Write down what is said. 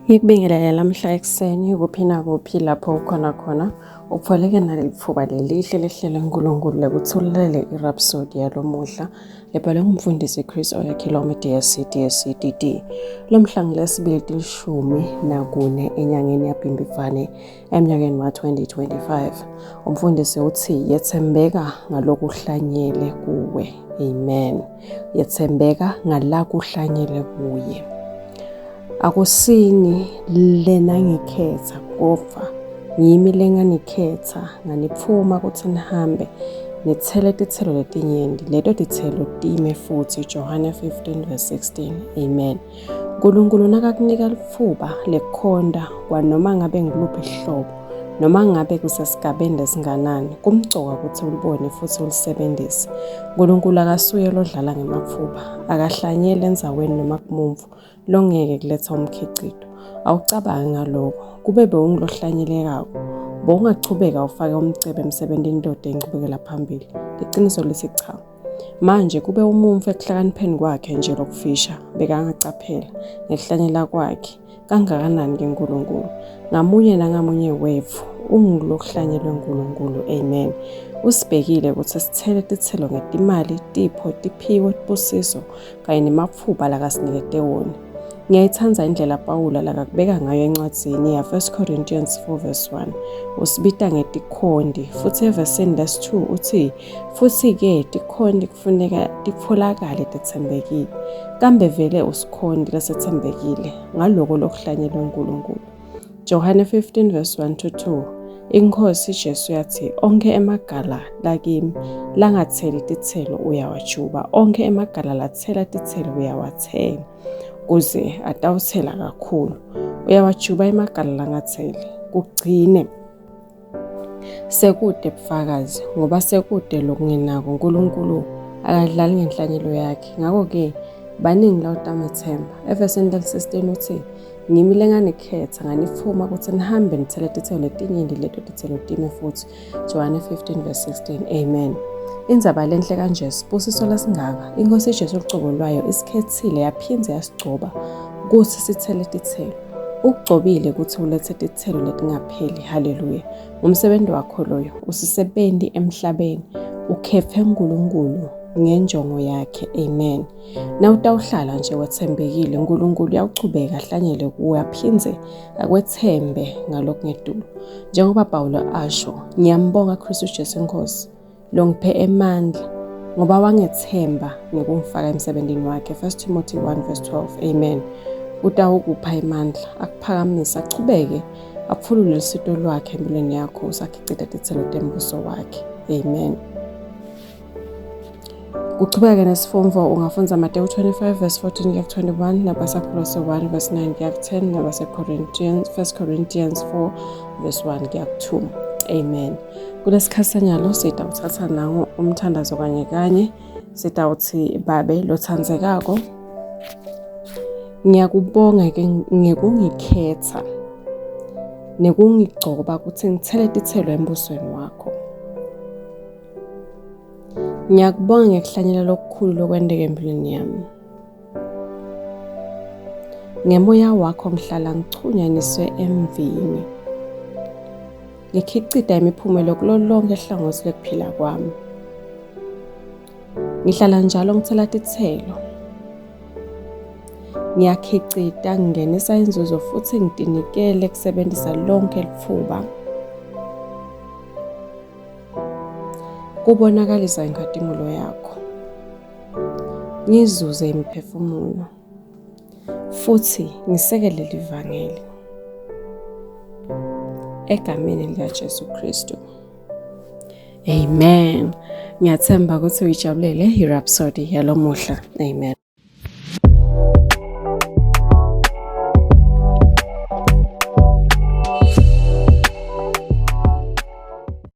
Ngikubingelele lamhla ekuseni kuphi nakuphi lapho ukhona khona upholeke naleli thuba lelihle lehlelo uNkulunkulu lekuthulele iRhapsody yalomuhla lebhalwe ngumfundisi Chris Oyakhilome DSC DSC DD. Lomhla ngilesibili 14 enyangeni yaBhimbivane emnyakeni wa-2025. Umfundisi uthi yethembeka ngalokuhlanyele kuwe. Amen. Yethembeka ngalakuhlanyele kuye. Akusini lena ngikhetha kodwa ngimi lenganikhetha nganiphuma ukuthi nihambe nithele tithelo letinyenti leto tithelo time futhi. Johane 15 verse 16. Amen. Nkulunkulu nakakunika litfuba lekukhonta kwanoma ngabe ngiluphi hlobo noma ngabe kusesigabeni lesinganani, kumcoka ukuthi ulibone futhi ulisebenzise. Nkulunkulu akasuye lodlala ngematfuba, akahlanyeli endzaweni noma kumumfu longeke kuletha umkhicito. Awucabangi ngaloko, kube bewungilohlanyelekako, bowungachubeka ufake umcebo emsebentini lode inchubekela phambili. Liciniso lithi cha. Manje kube umumfu ekuhlakanipheni kwakhe nje lokufisha bekangacaphela ngekuhlanyela kwakhe kangakanani ke Nkulunkulu. Ngamunye nangamunye wethu ungulokuhlanyelwe uNkulunkulu. Amen. Usibhekile ukuthi sithele tithelo ngetimali, tipho, tiphiwo, tibusiso kanye nemapfuba lakasinikete wona. Ngiyayithanda indlela Pawula lakakubeka ngayo encwadzini ya 1 Corinthians 4 verse 1. Usibita ngetikhondi futhi evesini lesi-2 uthi futhi-ke tikhondi kufuneka titfolakale tetsembekile. Kambe vele usikhondi lesetsembekile ngaloko lokuhlanyelwe uNkulunkulu. Johane 15 verse 1 to 2. Inkosi Jesu yathi onke emagala lakimi langatheli tithelo uyawajuba, onke emagala lathela tithelo uyawathela kuze atawuthela kakhulu. Uyawajuba emagala langatheli kugcine sekude bufakazi ngoba sekude lokungenako. uNkulunkulu akadlali ngenhlanyelo yakhe, ngakho-ke baningi lawutamethemba. Evesini leli-16 uthi ngimi lenganikhetha nganifuma ukuthi nihambe nithele tithelo letinyenti leto tithelo time futhi. Johane 15 verse 16. Amen. Indzaba lenhle kanje, sibusiso lesingaka. Inkosi Jesu lucobo lwayo isikhethile yaphindze yasigcoba kuthi sithele tithelo. Ukugcobile ukuthi ulethe tithelo letingapheli. Haleluya. Umsebenzi wakho loyo, usisebenzi emhlabeni, ukhethe uNkulunkulu ngenjongo yakhe. Amen. Nawutawuhlala nje wethembekile, uNkulunkulu uyawuchubeka ahlanyele kuwe aphindze akwethembe ngalokungetulu. Njengoba Pawulo asho, ngiyambonga Kristu Jesu Inkosi longiphe emandla ngoba wangethemba ngokungifaka emsebenzini wakhe. 1 Timothy 1 verse 12. Amen. Utawukupha emandla, akuphakamisa, achubeke aphulule lusito lwakhe empilweni yakho usakhicita titselo tembuso wakhe. Amen. Kuchubeke nesifundvo ungafundza Mateyu 25 verse 14 kuya 21, nabaseKholose 1 verse 9 kuya 10, nabaseCorinthians 1 Corinthians 4 verse 1 kuya 2. Amen. Kulesikhathi sanyalo sitawuthatha nangu umthandazo kanye kanye, sitawuthi Babe lothandzekako, ngiyakubonga ke ngekungikhetha nekungigcoba ukuthi ngithele tithelo embusweni wakho. Ngiyakubonga ngekuhlanyela lokukhulu lokwenteka empilweni yami. Ngemoya wakho ngihlala ngichunyaniswe emvini. Ngikhicida imiphumela kulo lonke hlangothi lekuphila kwami. Ngihlala njalo ngithela tithelo. Ngiyakhicida, ngingenisa inzuzo futhi ngitinikele kusebenzisa lonke litfuba kubonakalisa inkhatimulo yakho. Ngizuze imiphefumulo futhi ngisekele livangeli. Egameni likaJesu Kristu. Amen. Ngiyathemba ukuthi uyijabulele iRhapsody yalomuhla. Amen.